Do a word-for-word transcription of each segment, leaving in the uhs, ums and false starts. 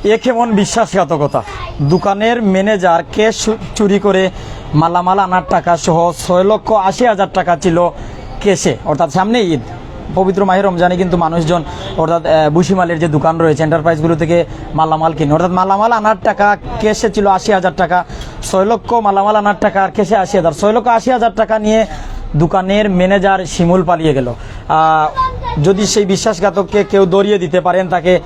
এ কেমন বিশ্বাসঘাতকতা? দোকানের ম্যানেজার ক্যাশ চুরি করে মালামাল আনার টাকা সহ ছয় লক্ষ আশি হাজার টাকা ছিল ক্যাশে, অর্থাৎ সামনে ঈদ, পবিত্র মাহে রমজানে কিন্তু মানুষজন, অর্থাৎ আহ, ভুসিমালের যে দোকান রয়েছে, এন্টারপ্রাইজগুলো থেকে মালামাল কিনে, অর্থাৎ মালামাল আনার টাকা ক্যাশে ছিল আশি হাজার টাকা, ছয় লক্ষ মালামাল আনার টাকা আর ক্যাশে আশি হাজার, ছয় লক্ষ আশি হাজার টাকা নিয়ে দোকানের ম্যানেজার শিমুল পালিয়ে গেল। আহ, যদি সেই বিশ্বাসঘাতককে কেউ ধরিয়ে দিতে পারেন, তাকে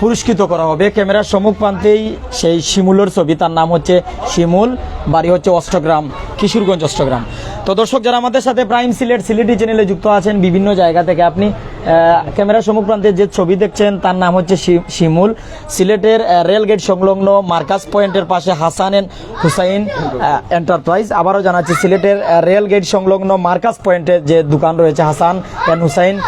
পুরস্কৃত করা হবে। ক্যামেরার সম্মুখ প্রান্তেই সেই শিমুলের ছবি, তার নাম হচ্ছে শিমুল, বাড়ি হচ্ছে অষ্টগ্রাম, কিশোরগঞ্জ অষ্টগ্রাম। তো দর্শক, যারা আমাদের সাথে প্রাইম সিলেট সিলেটি চ্যানেলে যুক্ত আছেন বিভিন্ন জায়গা থেকে, আপনি আহ, ক্যামেরার সম্মুখ প্রান্তে যে ছবি দেখছেন, তার নাম হচ্ছে শি- শিমুল। সিলেটের আহ, রেলগেট সংলগ্ন মার্কাস পয়েন্টের পাশে হাসান এন্ড হুসাইন আহ, এন্টারপ্রাইজ। আবারও জানাচ্ছি, সিলেটের আহ, রেলগেট সংলগ্ন মার্কাস পয়েন্টে যে দোকান রয়েছে হাসান এন্ড হুসাইন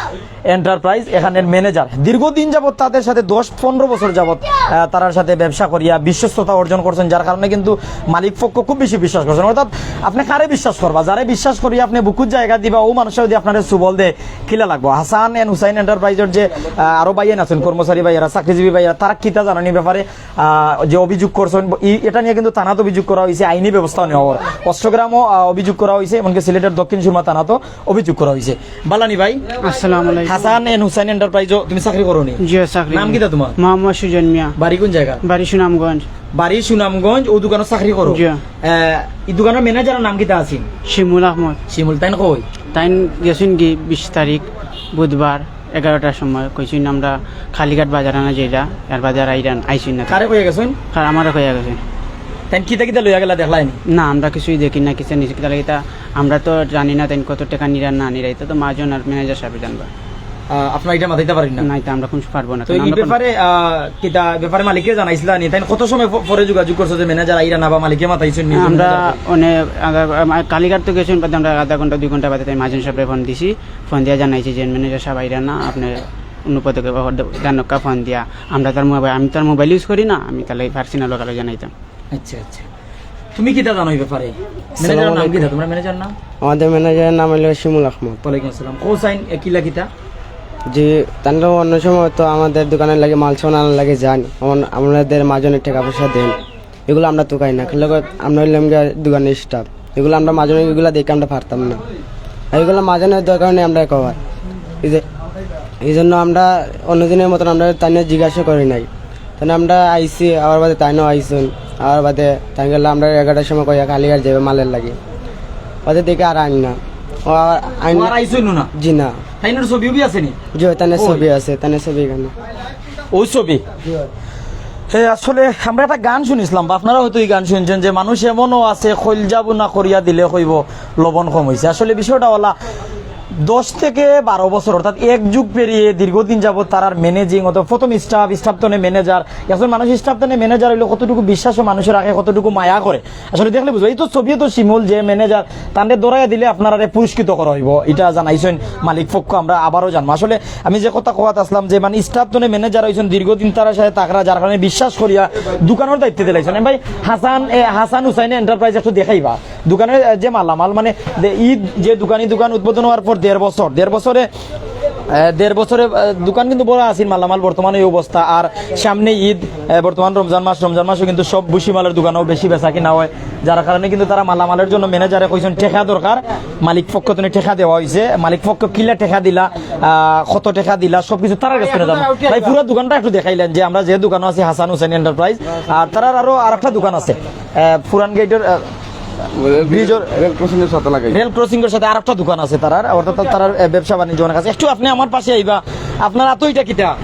এন্টারপ্রাইজ, এখানের ম্যানেজার, দীর্ঘদিন যাবত তাদের সাথে, দশ পনেরো বছর যাবত আহ, তারার সাথে ব্যবসা করিয়া বিশ্বস্ততা অর্জন করছেন, যার কারণে কিন্তু মালিক পক্ষ খুব বেশি বিশ্বাস করছেন। অর্থাৎ আপনি কারে বিশ্বাস করবা, যারে বিশ্বাস করি আপনি বুকুত জায়গা দিবা, ও মানুষটা যদি আপনারে সুবল দেয়, কিলা লাগবো? হাসান এন্ড হুসাইন এন্টারপ্রাইজের যে আহ, আরো ভাইয়াইন আছেন, কর্মচারী ভাইয়ারা, চাকরিজীবী ভাইয়ারা, তারা কিতা জানানি ব্যাপারে আহ, যে অভিযোগ করছেন, ই- এটা নিয়ে কিন্তু থানাত অভিযোগ করা হয়েছে, আইনি ব্যবস্থা নেওয়া হবে। অষ্টগ্রামও আহ, অভিযোগ করা হয়েছে, এমনকি সিলেটের দক্ষিণ সুরমা থানাতও অভিযোগ করা হয়েছে। বালানি ভাই, আসসালামু আলাইকুম। হাসান এন্ড হুসাইন এন্টারপ্রাইজও তুমি চাকরি করো নি? জি, চাকরি নাম করি। কিতা তোমার? মোহাম্মদ সুজন মিয়া। বাড়ি কোন জায়গা? বাড়ি সুনামগঞ্জ। বাড়ি সুনামগঞ্জ, ও দোকানো চাকরি করো? জি। আহ, এই দোকানের ম্যানেজারের নাম কিতা আছিল? শিমুল আহমদ। শিমুল, তাইন কই? তাইন গেছেন কি বিশ তারিখ বুধবার এগারোটার সময়, কইছেন আমরা কালীঘাট বাজার আনা যাইরা, এর বাদে আর আইরা না, আইছেন না। কারে কইয়া গেছেন? আর আমারে কইয়া গেছেন। তাইন কিতা কিতা লইয়া গেলা, দেখলায়নি? না, আমরা কিছুই দেখি না, কিছু নিছি কিতা লাগি তা আমরা তো জানি না তাইন কত টাকা নিরা না নিরা, এটা তো মাজন আর ম্যানেজার সাহেব জানবা। আহ, আপনারা এটা মাতাইতা পারেন না? না, এটা আমরা কোন পারবো না, তো কারণ এই আমরা কোন ব্যাপারে, আহ, কিতা ব্যাপারে মালিককে জানাইছিলা নি? তাইন কত সময় প-, পরে যোগাযোগ করছো যে ম্যানেজার আইরা না বা মালিকে মাতাইছেন নি? আমরা ম্যানেজার অনেক আধা, আমা-, কালীঘাট তো গেছেন, বাদে আমরা আধা ঘন্টা, দুই ঘন্টা বাদে তাই মাজন সাহেবরে ফোন দিছি। ফোন দিয়া জানাইছি যে ম্যানেজার সাহেব আইরা না, আপনি অন্য পদক্ষেপ জানকা ফোন দিয়া। আমরা তার মোবাইল, আমি তার মোবাইল ইউজ করি না, আমি তাহলে পারছি না লোকালে জানাইতাম। আচ্ছা, আচ্ছা। তুমি কিতা জানো এই ব্যাপারে? ম্যানেজারের নাম আলাইকুম। কিতা? তোমার ম্যানেজার নাম? আমাদের ম্যানেজারের নাম হলো শিমুল আহমদ। ওয়ালাইকুম আসসালাম। হোসাইন, এ, কিলা কিতা? জি, তাহলে অন্য সময় তো আমাদের দোকানের লাগে মাল সামান আনার লাগে যান। আমার, আমাদের মাজনে টাকা পয়সা দেন। এগুলো আমরা তো খাই না। খেলে আমরা হইলাম গিয়া দোকানের স্টাফ। এগুলো আমরা মাজনে এগুলো দেখে আমরা পারতাম না। আর এগুলো মাজনের দরকার নেই আমরা কবার। এই যে, এই জন্য আমরা অন্যদিনের মতন আমরা তাই নিয়ে জিজ্ঞাসা করি নাই। তাহলে আমরা আইছি, আবার বাদে তাই না আইসুন। আবার বাদে তাই গেলে আমরা এগারোটার সময় কইয়া কালীঘাট যাবে মালের লাগে। বাদে দেখে আর আইন না। ও আর আইন ও আর না। আইসুন না? জি না। তাইনর ছবি উবি আছে নি? জি, তাইনর কই? ছবি আছে, তাইনর ছবি এখানে। ওই ছবি? হে, আসলে আমরা একটা গান শুনিছিলাম, বা আপনারা হয়তো এই গান শুনছেন যে মানুষ এমনও আছে, খৈল যাবো না করিয়া দিলে কইব লবণ কম হইছে। আসলে বিষয়টা হলা দশ থেকে বারো বছর, অর্থাৎ এক যুগ পেরিয়ে দীর্ঘদিন যাবত তারার ম্যানেজিং, অর্থাৎ প্রথম স্টাফ, স্টাফ তনে ম্যানেজার, এখন মানুষ স্টাফ তনে ম্যানেজার হইলে কতটুকু বিশ্বাস মানুষের রাখে, কতটুকু মায়া করে, আসলে দেখলে বুঝবো। এই তো ছবি তো শিমুল যে ম্যানেজার, তানরে ধরাইয়া দিলে আপনারারে পুরস্কৃত করা হইব, এটা জানাইছেন মালিক পক্ষ। আমরা আবারও জানবো। আসলে আমি যে কথা কওয়াত আসলাম যে মানে স্টাফ তনে ম্যানেজার হইছেন, দীর্ঘদিন তারা সাথে তাকরা, যার কারণে বিশ্বাস করিয়া দোকানের দায়িত্ব দিলাইছেন। এ ভাই, হাসান, এ, হাসান হুসাইন এন্টারপ্রাইজ একটু দেখাইবা। দোকানের, এ, যে মালামাল, মানে, দে-, ঈদ যে দোকানি দোকান উদ্বোধন হওয়ার পর দেড় বছর, দেড় বছরে, এ, দেড় বছরে, এ, দোকান কিন্তু বড় আছিল মালামাল, বর্তমানে এই অবস্থা। আর সামনে ঈদ, এ, বর্তমান রমজান মাস, রমজান মাসও কিন্তু সব ভুসিমালের দোকানেও বেশি বেচা কিনা হয়, যার কারণে কিন্তু তারা মালামালের জন্য ম্যানেজারে কইছেন টেকা দরকার, মালিক পক্ষ থেকে টেকা দেওয়া হয়েছে, মালিক পক্ষ কিলা টেকা দিলা, আহ, কত টেকা দিলা, সবকিছু তারার কাছে জানো। ভাই, পুরো দোকানটা একটু দেখাইলেন যে আমরা যে দোকানে আছি হাসান হুসেন এন্টারপ্রাইজ, আর তারার আরো আর একটা দোকান আছে, আহ, পুরান গেটের, আহ, রেল, ব্রিজের রেল ক্রসিং এর সাথে লাগাই। রেল ক্রসিং এর সাথে আরেকটা দোকান আছে তারার, অর্থাৎ তারার, আহ, ব্যবসা বাণিজ্য অনেক আছে। একটু আপনি আমার পাশে আইবা, আপনার হাতে এটা কিতা?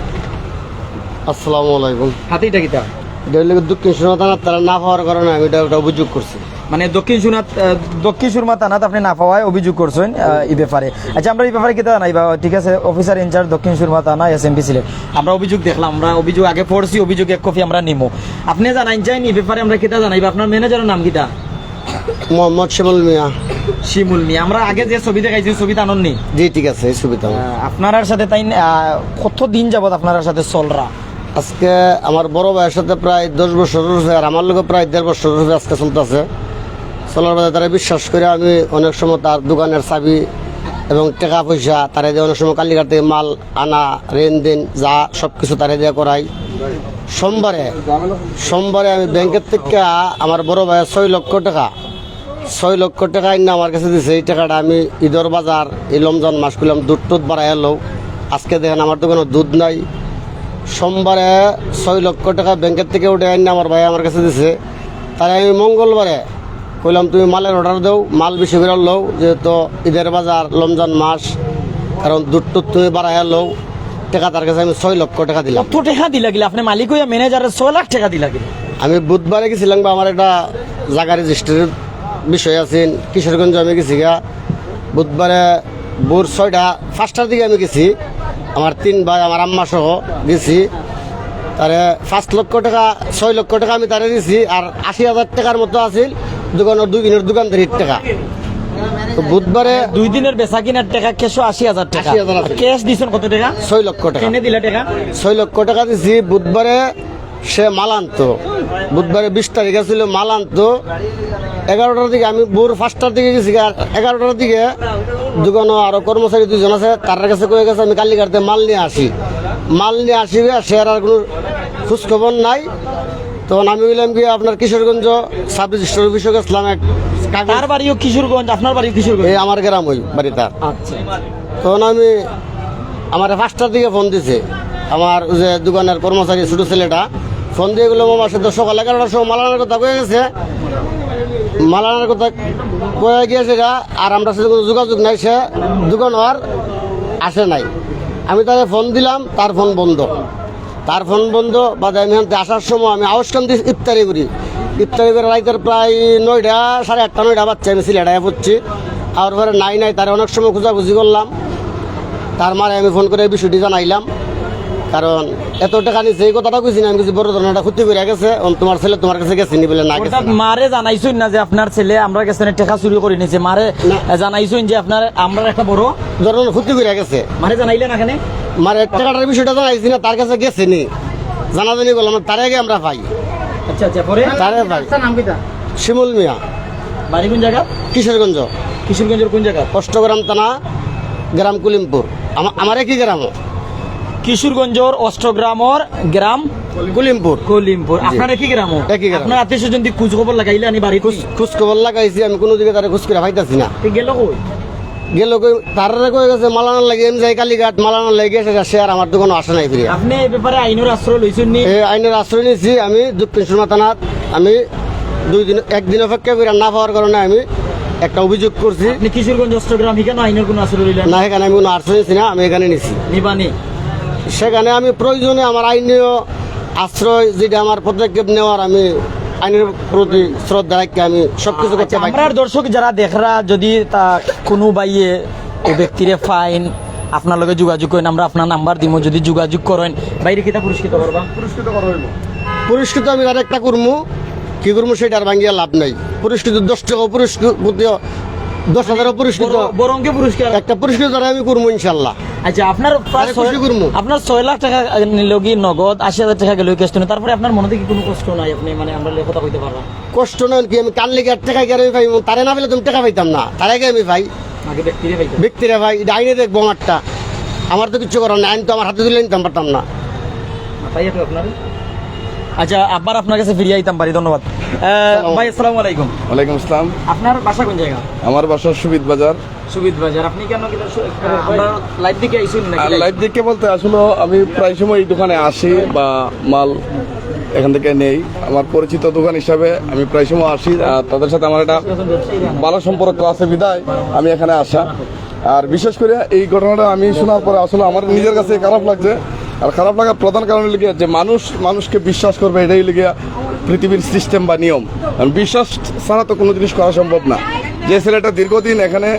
আসসালামু আলাইকুম। হাতে এটা কিতা? এটা হইলে দক্ষিণ সুরমা থানার তারা না পাওয়ার কারণে আমি এটা, এটা অভিযোগ করছি। মানে দক্ষিণ সুরমা, আহ, দক্ষিণ সুরমা থানাত আপনি না পাওয়ায় অভিযোগ করছেন, আহ, এই ব্যাপারে। আচ্ছা, আমরা এই ব্যাপারে কিতা জানাইবা? ঠিক আছে, অফিসার ইনচার্জ দক্ষিণ সুরমা থানা, এসএমপি সিলেট। আমরা অভিযোগ দেখলাম, আমরা অভিযোগ আগে পড়ছি, অভিযোগ এক কপি আমরা নিমু। আপনি জানাইন চাইন এই ব্যাপারে, আমরা কিতা জানাইবা? আপনার ম্যানেজারের নাম কিতা? মোহাম্মদ শিমুল মিয়া। শিমুল মিয়া, আমরা আগে যে ছবি দেখাইছি, ছবি তানর নি? জি, ঠিক আছে, এই ছবি তানর। আহ, আপনারার সাথে তাইন, আহ, কত দিন যাবত আপনারার সাথে চলরা? আজকে আমার বড় ভাইয়ের সাথে প্রায় দশ বছর হয়েছে, আর আমার লগে প্রায় দেড় বছর হয়েছে আজকে চলতেছে। চলার বাদে তারা বিশ্বাস করে আমি অনেক সময় তার দোকানের চাবি এবং টাকা পয়সা তারা দিয়ে অনেক সময় কালীঘাট থেকে মাল আনা, লেনদেন, যা সব কিছু তারা দিয়ে করাই। সোমবারে, সোমবারে আমি ব্যাংকের থেকে আমার বড় ভাইয়ে ছয় লক্ষ টাকা, ছয় লক্ষ টাকা আইনা আমার কাছে দিছে। এই টাকাটা আমি ঈদর বাজার, এই রমজান মাস কইলাম দুধ টুধ বাড়াইয়া লও। আজকে দেখেন আমার দোকানো দুধ নাই। সোমবারে ছয় লক্ষ টাকা ব্যাংকের থেকে উঠে আইনা আমার ভাইয়ে আমার কাছে দিছে। তারে আমি মঙ্গলবারে কইলাম, "তুমি মালের অর্ডার দেও, মাল বেশি করি লও, যেহেতু ঈদর বাজার, রমজান মাস, কারণ দুধ টুধ তুমি বাড়াইয়া লও।" টাকা তার কাছে আমি ছয় লক্ষ টাকা দিলাম। কত টাকা দিলা গিলা? আপনে মালিক অইয়া ম্যানেজারে ছয় লাখ টাকা দিলা গিলা? আমি বুধবারে গেছিলাম বা আমার একটা জাগা রেজিস্ট্রির বিষয় আছে, কিশোরগঞ্জ আমি গেছি গা। বুধবারে ভোর ছয়টা, পাঁচটার দিকে আমি গেছি, আমার তিন ভাই, আমার আম্মা সহ গেছি। তারে পাঁচ লক্ষ টাকা, ছয় লক্ষ টাকা আমি তারে দিছি, আর আশি হাজার টাকার মতো আছিল দোকানের দুই দিনের দোকানদারির টাকা। তো বুধবারে দুই দিনের বেচা কিনার টাকা ক্যাশও আশি হাজার টাকা। আশি হাজার আছে। ক্যাশ দিছেন কত টাকা? ছয় লক্ষ টাকা। কেনে দিলা টাকা? ছয় লক্ষ টাকা দিছি বুধবারে। সে মাল আনতো, বুধবারে বিশ তারিখ আছিল, মাল আনতো এগারোটার দিকে। আমি ভোর পাঁচটার দিকে গেছি, আর এগারোটার দিকে দোকানো আরো কর্মচারী দুইজন আছে, তার কাছে কয়ে গেছে আমি কালিকাতে মাল নিয়ে আসি। মাল নিয়ে আসি গিয়া, সে আর কোনো খোঁজ খবর নাই। তখন আমি বললাম কি, আপনার কিশোরগঞ্জ সাব রেজিস্ট্রার অফিসে গেছিলাম, এক কাগজ। তার বাড়িও কিশোরগঞ্জ, আপনার বাড়িও কিশোরগঞ্জ? এই আমার গ্রাম ওই বাড়িটা। আচ্ছা। তখন আমি, আমার পাঁচটার দিকে ফোন দিছে আমার ওই যে দোকানের কর্মচারী ছোট ছেলেটা, ফোন দিয়ে গেলো, "মামা, সে তো সকাল এগারোটার সময় মালানার কথা কয়ে গেছে, মালানার কথা কয়ে গিয়েছে গা, আর আমরা সাথে কোনো যোগাযোগ নাই, সে দোকান আর আসে নাই।" আমি তারে ফোন দিলাম, তার ফোন বন্ধ। তার ফোন বন্ধ, বাদে আমি আনতে আসার সময় আমি আউসকান্দি ইফতারি করি। ইফতারি করে রাইতের প্রায় নয়টা, সাড়ে আটটা, নয়টা বাজছে, আমি সিলেট আয়া পড়ছি। আর পরে নাই নাই, তারে অনেক সময় খোঁজাখুঁজি করলাম। তার মারে আমি ফোন করে এই বিষয়টি জানাইলাম, কারণ এত টাকা নিছে, এই কথাটা কইছি না, আমি কিছু বড় ধরনের একটা ক্ষতি করে গেছে, এখন তোমার ছেলে তোমার কাছে গেছে নি বলে না গেছে অর্থাৎ না। মারে জানাইছইন না যে আপনার ছেলে আমরা গেছে নি টাকা চুরি করে নিছে, মারে না। জানাইছইন যে আপনার আমরা একটা বড় ধরনের ক্ষতি করে গেছে। মারে জানাইলে না কেনে? মারে টাকাটার বিষয়টা জানাইছি না, তার কাছে গেছে নি, জানাজানি করলাম, তারে আগে আমরা পাই। আচ্ছা, আচ্ছা, পরে? তারে পাই। আপনার নাম কিতা? শিমুল মিয়া। বাড়ি কোন জায়গা? কিশোরগঞ্জ। কিশোরগঞ্জের কোন জায়গা? অষ্টগ্রাম থানা, গ্রাম কলিমপুর। আমা-, আমার একই গ্রাম। কিশোরগঞ্জর অষ্টগ্রামর গ্রাম কলিমপুর। কলিমপুর। জি। আপনার একই গ্রাম? একই গ্রাম। আপনার আত্মীয় স্বজন দি খোঁজ খবর লাগাইলা নি বাড়িত? খোঁজ, খোঁজ খবর লাগাইছি, আমি কোনো দিকে তারে খোঁজ করে পাইতাছি না। তো গেল কই? গেল কই, তারারে কয়ে গেছে মালানার লাগি, আমি যাই কালীঘাট, মালানার লাগি গেছে, সে আর আমার দোকানো আসে নাই ফিরে। আপনি এই ব্যাপারে আইনের আশ্রয় লইছেন নি? এ, আইনের আশ্রয় নিছি আমি দক্ষিণ সুরমা থানাত। আমি দুই দিন, একদিন অপেক্ষা করে না পাওয়ার কারণে আমি একটা অভিযোগ করছি। আপনি কিশোরগঞ্জ অষ্টগ্রাম, এখানে আইনের কোনো আশ্রয় লইলেন? না, এখানে আমি কোনো আশ্রয় নিছি না, আমি এখানে নিছি। নিবানি? সেখানে আমি প্রয়োজনে আমার আইনীয় আশ্রয়, যেটা আমার পদক্ষেপ নেওয়ার, আমি আইনের প্রতি শ্রদ্ধা রাখি আমি সবকিছু করতে আচ্ছা, পারি। আমরার দর্শক যারা দেখরা, যদি তা কোনো ভাইয়ে ও ব্যক্তিরে পাইন, আপনার লগে যোগাযোগ করেন, আমরা আপনার নাম্বার দিমু, যদি যোগাযোগ করেন, বাইরে কিতা পুরস্কৃত করবা? পুরস্কৃত করা হইব। পুরস্কৃত আমি আর একটা করমু, কি করমু সেটা আর ভাঙ্গিয়া লাভ নাই। পুরস্কৃত দশ টাকা পুরস্কৃত, দশ হাজার পুরস্কৃত। বড়, বড় অঙ্কে পুরস্কার। একটা পুরস্কৃত দ্বারা আমি করমু ইনশাল্লাহ। আচ্ছা, আপনার প্রায় আরে, খুশি ছয়, করমু। আপনার ছয় লাখ টাকা নিল কি নগদ, আশি হাজার টাকা গেল ক্যাশ তো, তারপরে আপনার মনে কি কোনো কষ্ট নাই? আপনি মানে আমরা কথা কইতে পারবেন? কষ্ট নাই কি, আমি কার লেগে আর টাকা গেলে পাইমু? তারে না পেলে তুমি টাকা পাইতাম না, তারে আগে আমি পাই। আগে ব্যক্তিরে পাইতাম। ব্যক্তিরে পাই, এটা আইনে দেখবো আমারটা। আমার তো কিচ্ছু করার নাই, আইন তো আমার হাতে তুলে নিতাম পারতাম না। তাই তো আপনার। আচ্ছা, আবার আপনার কাছে ফিরিয়ে আইতাম পারি, ধন্যবাদ। আহ, আসসালামু ভাই, আসসালামু আলাইকুম। ওয়ালাইকুম আসসালাম। আপনার বাসা কোন জায়গা? আমার বাসা সুবিদ বাজার। সুবিদ বাজার। আপনি কেন কিতা সু-, আমরা লাইভ দেখে আইছেন নাকি? আর লাইভ দেখে বলতে আসলে আমি প্রায় সময় এই দোকানে আসি বা মাল এখান থেকে নেই। আমার পরিচিত দোকান হিসাবে আমি প্রায় সময় আসি, আর তাদের সাথে আমার একটা ভালো সম্পর্ক আছে বিধায় আমি এখানে আসা। আর বিশেষ করে এই ঘটনাটা আমি শোনার পরে আসলে আমার নিজের কাছে খারাপ লাগছে। আর খারাপ লাগার প্রধান কারণ হলো গিয়া যে মানুষ মানুষকে বিশ্বাস করবে, এটাই হলো গিয়া পৃথিবীর সিস্টেম বা নিয়ম। কারণ বিশ্বাস ছাড়া তো কোনো জিনিস করা সম্ভব না। যে ছেলেটা দীর্ঘদিন এখানে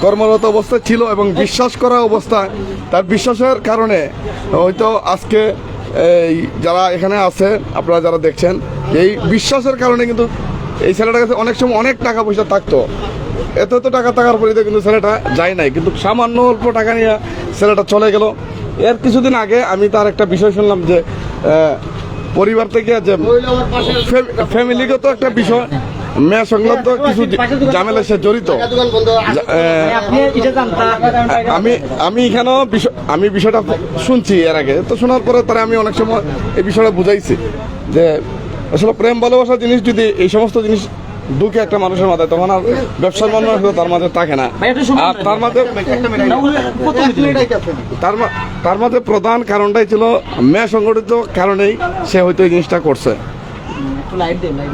কর্মরত অবস্থায় ছিল এবং বিশ্বাস করা অবস্থায়, তার বিশ্বাসের কারণে হয়তো আজকে এই যারা এখানে আছে, আপনারা যারা দেখছেন, এই বিশ্বাসের কারণে কিন্তু এই ছেলেটার কাছে অনেক সময় অনেক টাকা পয়সা থাকতো। এত এত টাকা থাকার পরে তো কিন্তু ছেলেটা যায় নাই, কিন্তু সামান্য অল্প টাকা নিয়ে ছেলেটা চলে গেল। এর কিছুদিন আগে আমি তার একটা বিষয় শুনলাম যে, আহ, পরিবার থেকে যে ফ্যা-, ফ্যামিলিগত একটা বিষয়, মেয়ে সংক্রান্ত কিছু ঝামেলা সে জড়িত। যা-, এ, আমি, আমি এখানেও বিষয়, আমি বিষয়টা শুনছি এর আগে, তো শোনার পরে তারে আমি অনেক সময় এই বিষয়টা বুঝাইছি যে আসলে প্রেম ভালোবাসা জিনিস যদি এই সমস্ত জিনিস ঢুকে একটা মানুষের মাথায়, তখন আর ব্যবসার মনোভাব তার মাঝে থাকে না। আর তার মাঝে, তার মা-, তার মাঝে প্রধান কারণটাই ছিল মেয়ে সংগঠিত কারণেই সে হয়তো এই জিনিসটা করছে।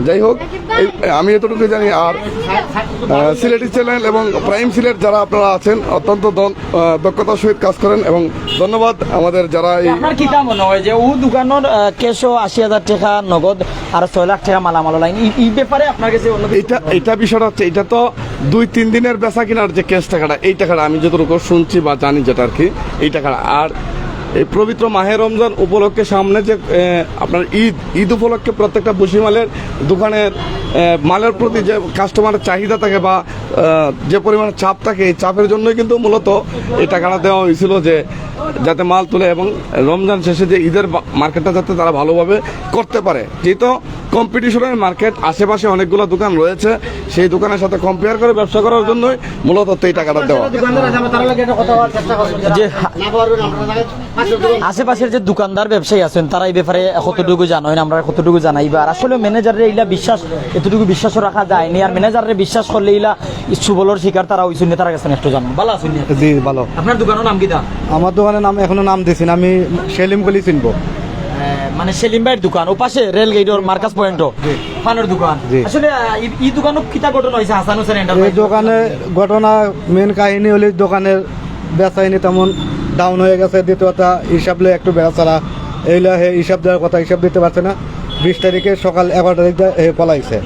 যাই হোক, এই, আমি এতটুকু জানি। আর, আহ, সিলেটি চ্যানেল এবং প্রাইম সিলেট যারা আপনারা আছেন, অত্যন্ত দন-, আহ, দক্ষতার সহিত কাজ করেন এবং ধন্যবাদ আমাদের যারা এই আপনার কিতা মনে হয় যে ও দোকানের, আহ, ক্যাশও আশি হাজার টাকা নগদ আর ছয় লাখ টাকা মালামাল লাইন, এই, এই ব্যাপারে আপনার কাছে অন্য কিছু এটা, এটা বিষয়টা হচ্ছে, এটা তো দুই তিন দিনের বেচা কিনার যে ক্যাশ টাকাটা, এই টাকাটা আমি যতটুকু শুনছি বা জানি যেটা আর কি, এই টাকাটা। আর এই পবিত্র মাহে রমজান উপলক্ষে সামনে যে, এ, আপনার ঈদ, ঈদ উপলক্ষে প্রত্যেকটা ভুসিমালের দোকানের, এ, মালের প্রতি যে কাস্টমারের চাহিদা থাকে বা, এ, যে পরিমাণে চাপ থাকে, এই চাপের জন্যই কিন্তু মূলত এই টাকাটা দেওয়া হয়েছিল, যে যাতে মাল তুলে এবং রমজান শেষে যে ঈদের বা-, মার্কেটটা যাতে তারা ভালোভাবে করতে পারে। যেহেতু কম্পিটিশনের মার্কেট, আশেপাশে অনেকগুলো দোকান রয়েছে, সেই দোকানের সাথে কম্পেয়ার করে ব্যবসা করার জন্যই মূলত এই টাকাটা দেওয়া। যে আশেপাশের যে দোকানদার ব্যবসায়ী আছেন, তারা এই ব্যাপারে কতটুকু জানেন, আমরা কতটুকু জানাই, বা আর আসলে ম্যানেজাররে এইলা বিশ্বাস, এতটুকু বিশ্বাসও রাখা যায়নি। আর ম্যানেজাররে বিশ্বাস করলে এইলা সুবলর শিকার তারা হইছেন না, তারা গেছেন একটু জানান। ভালা আছেন নি? জি, ভালা। আপনার দোকানের নাম কিতা? আমার দোকানের নাম এখনো নাম দিছি না, আমি সেলিম কলি চিনবো। এ, মানে সেলিম ভাইর দোকান, ও পাশে রেল গেটর মার্কাস পয়েন্টও। জি। পানর দোকান। জি। আসলে, আহ, ই, ই দোকানও কিতা ঘটনা হইছে হাসান হোসেন এই এন্টারপ্রাইজ? দোকানে ঘটনা, মেইন কাহিনী হইল দোকানের বেচাইনি তেমন ডাউন হয়ে গেছে, দ্বিতীয়ত হিসাব লই একটু বেড়াছাড়া, এইলা হে হিসাব দেওয়ার কথা, হিসাব দিতে পারছে না। বিশ তারিখে সকাল এগারোটা দিকে হে পলাইছে।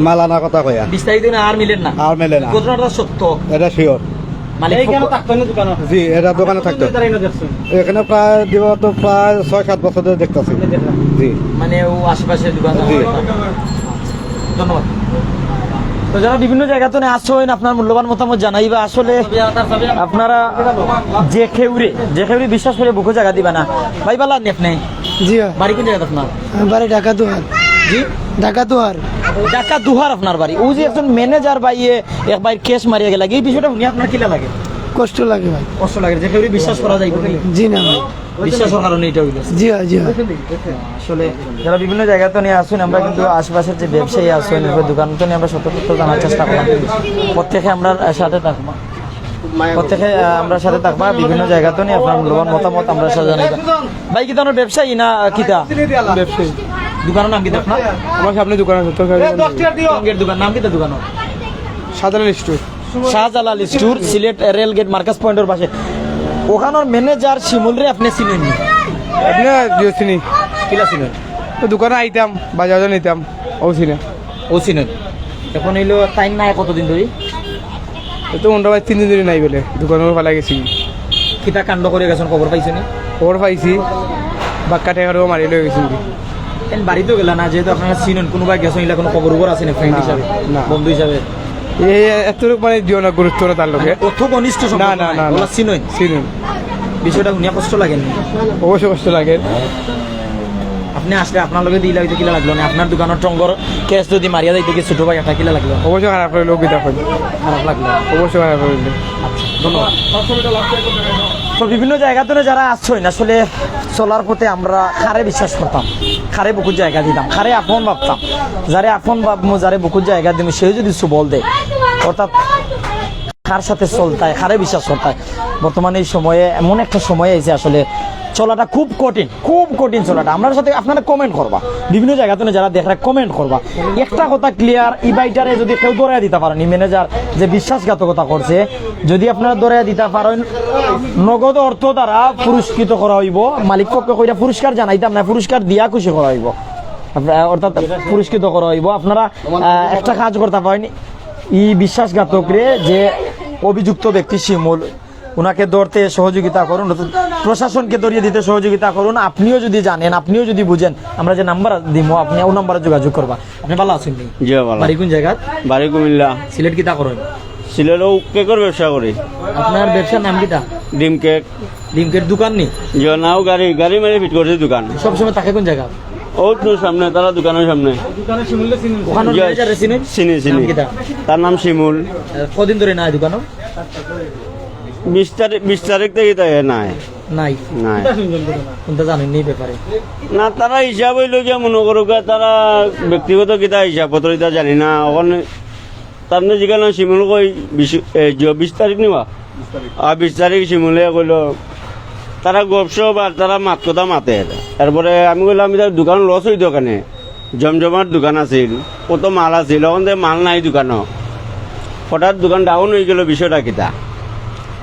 মাল আনার কথা কইয়া। বিশ তারিখ দিন আর মিলেন না? আর মিলে না। ঘটনাটা সত্য? এটা শিওর। মালিক এই কেন পক্ষ থাকতো না দোকানে? জি, এটা দোকানে থাকতো। কতদিন ধরে এনে দেখছেন? এখানে প্রায়, বিগত প্রায় ছয় সাত বছর ধরে দেখতাছি। আপনি দেখলেন? জি। মানে ও আশেপাশের দোকান? জি। ধন্যবাদ। তো যারা বিভিন্ন জায়গা থেকে আসছেন, আপনার মূল্যবান মতামত জানাইবা। আসলে আপনারা যে কেউরে, যে কেউরে বিশ্বাস করে বুকো জায়গা দিবা না। ভাই, ভালা আছেন আপনি? জি, হ্যাঁ। বাড়ি কোন জায়গাত আপনার? আমার বাড়ি ঢাকা দুহার। জি? ঢাকা দুহার। ঢাকা দুহার আপনার বাড়ি। ওই যে একজন ম্যানেজার ভাইয়ে এক ভাইর ক্যাশ মারিয়া গেলা, এই বিষয়টা শুনি আপনার কিলা লাগে? কষ্ট লাগে ভাই। কষ্ট লাগে, যে কেউরে বিশ্বাস করা যাইবো নি? জি না ভাই। বিশ্বাসের কারণে এটা হইল। জি হ্যাঁ, জি হ্যাঁ। আসলে যারা বিভিন্ন জায়গা থেকে আসছেন, আমরা কিন্তু আশেপাশের যে ব্যবসায়ী আছেন, ওই দোকান থেকে আমরা সতর্ক জানার চেষ্টা করলাম। প্রত্যেকে আমরা সাথে থাকবো। প্রত্যেকে, আহ, আমরা সাথে থাকবা, বিভিন্ন জায়গা থেকে আপনার মূল্যবান মতামত আমরা সাথে জানাইবা। ভাই, কিতা আপনার ব্যবসায়ী না কিতা? ব্যবসায়ী। দোকানের নাম কিতা আপনার? আমার সামনে দোকান আছে, তরকারি দোকান। কোন গেট দোকান? নাম কিতা দোকান? শাহজালাল স্টোর। শাহজালাল স্টোর, সিলেট রেল গেট মার্কাস পয়েন্টের পাশে। ওখানোর ম্যানেজার শিমুলরে আপনি চিনেন নি? আপনি জিও চিনি। কিলা চিনেন? তো দোকানে আইতাম, বাজারও নিতাম, ও চিনে। ও চিনেন। এখন হইলো তাই নাই কতদিন ধরে? এ তো মনে হয় তিন দিন ধরে নাই বলে, দোকানের ফালাই গেছি। কিতা কাণ্ড করে গেছেন, খবর পাইছেন নি? খবর পাইছি, বাক্কা ঠেকারও মারি লয়ে গেছি। এন বাড়িতেও গেলা না, যেহেতু আপনারা চিনেন, কোনো ভাই গেছেন, এগুলা কোনো খবর উপর আছে না, ফ্রেন্ড না, হিসাবে, না। বন্ধু হিসাবে? এই এতটুকু মানে দিও না গুরুত্ব না তার লোকে। মানে অত ঘনিষ্ঠ সম্পর্ক না, না, নাই, না, না। ওলা চিনইন? চিনইন। বিষয়টা শুনিয়া কষ্ট লাগেনি? অবশ্যই কষ্ট লাগে। আপনি আসলে আপনার লগে দিলা হইতে কিলা লাগলো না? আপনার দোকানের টঙ্গর ক্যাশ যদি মারিয়া যাইতো কি ছোট ভাই একটা কিলা লাগলো? অবশ্যই খারাপ হইলো, কিতা কই? খারাপ লাগলো। অবশ্যই খারাপ হইলো। আচ্ছা, ধন্যবাদ। তো বিভিন্ন জায়গা থেকে যারা আসছেন, আসলে চলার পথে আমরা কারে বিশ্বাস করতাম, কারে বুকুর জায়গা দিতাম, কারে আপন ভাবতাম, যারে আপন ভাবমু, যারে বুকুর জায়গা দিমু, সেও যদি সুবল দেয়, অর্থাৎ কার সাথে চলতায়, কারে বিশ্বাস করতায়। বর্তমানে এই সময়ে এমন একটা সময় আইছে, আসলে চলাটা খুব কঠিন, খুব কঠিন চলাটা। আপনার সাথে আপনারা কমেন্ট করবা, বিভিন্ন জায়গা থেকে যারা দেখরা কমেন্ট করবা। একটা কথা ক্লিয়ার, ই ভাইটারে যদি কেউ ধরাই দিতে পারেন, ই ম্যানেজার যে বিশ্বাসঘাতকতা করছে, যদি আপনারা ধরাই দিতে পারেন, নগদ অর্থ দ্বারা পুরস্কৃত করা হইব। মালিক পক্ষে কইরা পুরস্কার জানাইতাম না, পুরস্কার দিয়া খুশি করা হইব। আপনারা, অর্থাৎ পুরস্কৃত করা হইব। আপনারা, আহ, একটা কাজ করতে পারেন, ই বিশ্বাসঘাতকরে যে অভিযুক্ত ব্যক্তি শিমুল, ওনাকে ধরতে সহযোগিতা করুন, অর্থাৎ প্রশাসনকে ধরিয়ে দিতে সহযোগিতা করুন। আপনিও যদি জানেন, আপনিও যদি বুঝেন, আমরা যে নাম্বার দিমু, আপনি ও নাম্বারে যোগাযোগ করবা। আপনি ভালা আছেন নি? জি, ভালা। বাড়ি কোন জায়গা? বাড়ি কুমিল্লা। সিলেট কিতা করেন? সিলেটও কেকর ব্যবসা করি। আপনার ব্যবসার নাম কিতা? ডিম কেক। ডিম কেক দোকান নি? জি, নাও গাড়ি, গাড়ি মেরে ফিট করছি দোকান। সবসময় থাকে কোন জায়গা? ও তো সামনে, তারা দোকানের সামনে। ওখানে ইয়া, ম্যানেজার চিনেন? চিনি, চিনি। নাম কিতা? তার নাম শিমুল। আহ, কদিন ধরে নাই দোকানো? বিশ তারিখ, বিশ তারিখ থাকি তাই নাই। নাই। নাই। কোনটা জানেন এই ব্যাপারে? না, তারা হিসাব অইলো গিয়া, মনে করুক, তারা ব্যক্তিগত কিতা হিসাব পত্র ইতা জানি না। ওখানে তার মানে যেখানে শিমুল কই বিশ, এ, জ-, বিশ তারিখ নিবা? আর বিশ তারিখ শিমুলে কইলো, তারা গপসপ আর তারা মাত কথা মাতের। এরপরে আমি কইলাম, "ইতার দোকান লস অইতো কেনে? জমজমাট দোকান আছিল, কত মাল আছিল, অখন যে মাল নাই দোকানো, হঠাৎ দোকান ডাউন অই গেল, বিষয়টা কিতা?"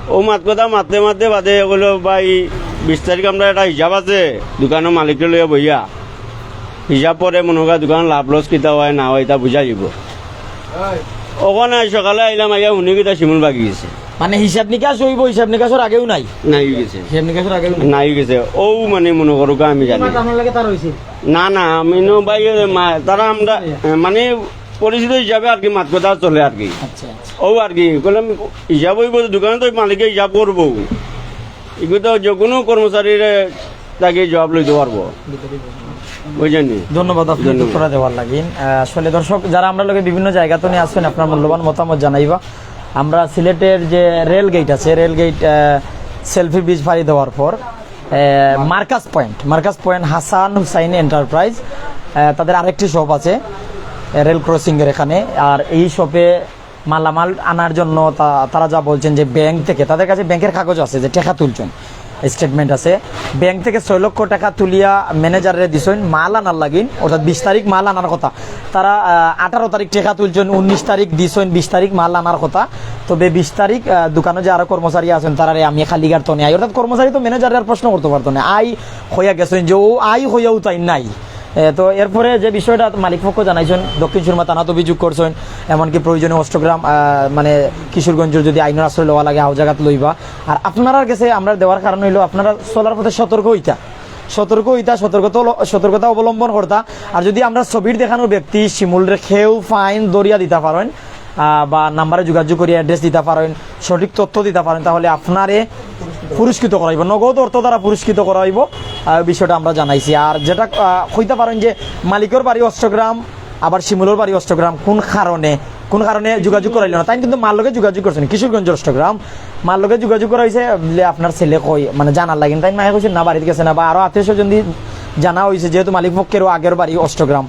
ও মাত কথা মাততে মাততে বাদে কইলো, "ভাই, বিশ তারিখ আমরা একটা হিসাব আছে, দোকানর মালিকরে লইয়া বইয়া, হিসাব পরে মনে হয় দোকান লাভ লস কিতা হয় না হয়, ইতা বুঝা যাইব।" ওখানে সকালে আইলাম, আইয়া হুনি কিতা শিমুল ভাগি গেছে। মানে হিসাব নিকাশ অইব, হিসাব নিকাশর আগেও নাই। নাই গেছে। হিসাব নিকাশর আগেও নাই। নাই গেছে। ও মানে মনে করুক আমি জানি। আপনার লাগে তার হইছে। না, না, আমি নো ভাই, এ, মা-, তারা আমরা, এ, মানে পরিচিত হিসাবে আর কি মাত কথা চলে আর কি। আচ্ছা, আচ্ছা। ও আর কি, কইলাম হিসাব অইব, দোকানে তো মালিকে হিসাব করবো। এগুলো তো যে কোনো কর্মচারীর তাকে জবাব লইতে পারবো, বুঝছেন নি? ধন্যবাদ আপনি ধন্যবাদ। উত্তরটা দেওয়ার লাগি। আহ, আসলে দর্শক, যারা আমরা লগে বিভিন্ন জায়গা তো নিয়ে আসবেন, আপনার মূল্যবান মতামত জানাইবা। আমরা সিলেটের যে রেল গেট আছে, রেল গেট, আহ, সেলফি ব্রিজ পাড়ি দেওয়ার পর, আহ, Marcus point, Marcus point Hasan Hussain enterprise, আহ, তাদের আরেকটি শপ আছে, আহ, রেল ক্রসিংয়ের এখানে। আর এই শপে মালামাল আনার জন্য তা-, তারা যা বলছেন যে ব্যাংক থেকে, তাদের কাছে ব্যাংকের কাগজ আছে যে টেকা তুলছেন, স্টেটমেন্ট আছে, ব্যাংক থেকে ছয় লক্ষ টেকা তুলিয়া ম্যানেজাররে দিছইন মাল আনার লাগিন, অর্থাৎ বিশ তারিখ মাল আনার কথা। তারা, আহ, আঠারো তারিখ টেকা তুলছেন, উনিশ তারিখ দিছইন, বিশ তারিখ মাল আনার কথা। তবে বিশ তারিখ, আহ, দোকানো যে আরো কর্মচারী আছেন, তারারে আমি খালি গার তনে আই, অর্থাৎ কর্মচারী তো ম্যানেজাররে আর প্রশ্ন করতে পারতো না, আই হইয়া গেছেন যে ও আই হইয়াও তাই নাই। এ, তো এরপরে যে বিষয়টা মালিক পক্ষ জানাইছেন, দক্ষিণ সুরমা থানাত অভিযোগ করছেন, এমনকি প্রয়োজনে অষ্টগ্রাম, আহ, মানে কিশোরগঞ্জের যদি আইনের আশ্রয় লওয়া লাগে, হাও জাগাত লইবা। আর আপনারার কাছে আমরা দেওয়ার কারণ হইলো আপনারা চলার পথে সতর্ক হইতা, সতর্ক হইতা, সতর্কতা অল-, সতর্কতা অবলম্বন করতা। আর যদি আমরা ছবির দেখানোর ব্যক্তি শিমুলরে কেউ ফাইন দরিয়া দিতা পারেন, আহ, বা নাম্বারে যোগাযোগ করিয়া অ্যাড্রেস দিতা পারেন, সঠিক তথ্য দিতা পারেন, তাহলে আপনারে পুরস্কৃত করা হইব, নগদ অর্থ দ্বারা পুরস্কৃত করা হইব। আহ, বিষয়টা আমরা জানাইছি। আর যেটা, আহ, কইতা পারেন যে মালিকর বাড়ি অষ্টগ্রাম, আবার শিমুলর বাড়ি অষ্টগ্রাম, কোন কারণে, কোন কারণে যোগাযোগ করাইল না, তাই কিন্তু মার লগে যোগাযোগ করছেন, কিশোরগঞ্জ অষ্টগ্রাম, মার লগে যোগাযোগ করা হয়েছে, বলে, "আপনার ছেলে কই?" মানে জানার লাগিন, তাই মায়ে কইছেন, "না, বাড়িতে গেছে না", বা আরো আত্মীয় স্বজন দিয়ে জানা হয়েছে, যেহেতু মালিক পক্ষেরও আগের বাড়ি অষ্টগ্রাম,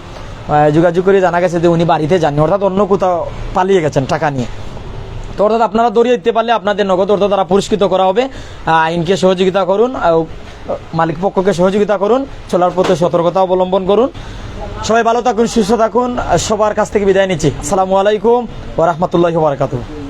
আহ, যোগাযোগ করে জানা গেছে যে উনি বাড়িতে যাননি, অর্থাৎ অন্য কোথাও পালিয়ে গেছেন টাকা নিয়ে। তো অর্থাৎ আপনারা দরিয়া দিতে পারলে আপনাদের নগদ অর্থ দ্বারা পুরস্কৃত করা হবে। আহ, আইনকে সহযোগিতা করুন, আহ, মালিক পক্ষকে সহযোগিতা করুন, চলার পথে সতর্কতা অবলম্বন করুন। সবাই ভালো থাকুন, সুস্থ থাকুন, আহ, সবার কাছ থেকে বিদায় নিচ্ছি। আসসালামু আলাইকুম ওয়া রাহমাতুল্লাহি ওয়া বারাকাতুহু।